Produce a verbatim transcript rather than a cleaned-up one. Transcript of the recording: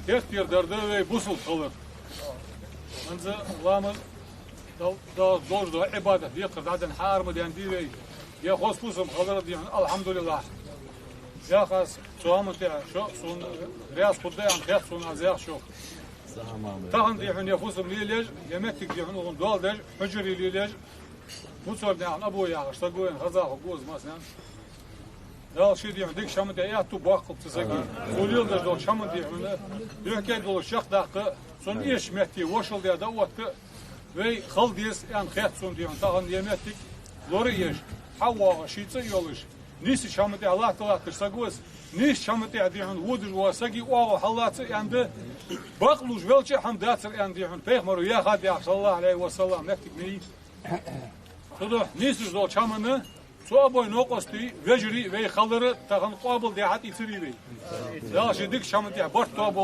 Хетар дар да вай бусалба хилар. ХӀанз ламаз, Дала, Дала долаш дола Ӏибадат декхар дӀаденна хьаарам даьннадий вай. Ер хоза фусам хилар дий хьона, алхьамдулиллахӀ. Яхаш, цу хӀаман тӀа шо сона раьза хургда аьнна хет сона аз, яхаш шо. Тахан дий хьона ер фусам лелаеш, ер моттиг дий хьона укхун доал деш, хьужаре лелаеш, Муцарнаькъан Абу яхаш саг вайна хеза хургва из массанена. Дала ший дий хьона дикача хӀаман тӀа аьттув боаккхалба цу сага. Цо леладеш долча хӀаман дий хьона духьал долаш чакхдаккха, цунна эшача метте вошал де да отта, вай хила деза аьнна хет сона дий хьона тахан ер моттиг лораеш, хьавоагӀаш, ший цӀи а йолаш, нийсача хӀаман тӀа латта латташ саг ва из, нийсача хӀаман тӀа дий хьона водаш вола сага оагӀув хьаллаца аьнна да, бакълувш велча а хӀама дацар аьнна дий хьона пайхамара яхад яхаш, صلى الله عليه وسلم, моттиг ма йий. Цудухьа нийсаш долча хӀаманна цу Абуй новкъостий, вежарий вай хилар тахан къоабалдаь хьатӀаийцарий вай. Дала ший дикача хӀаман тӀа барт тоаболба.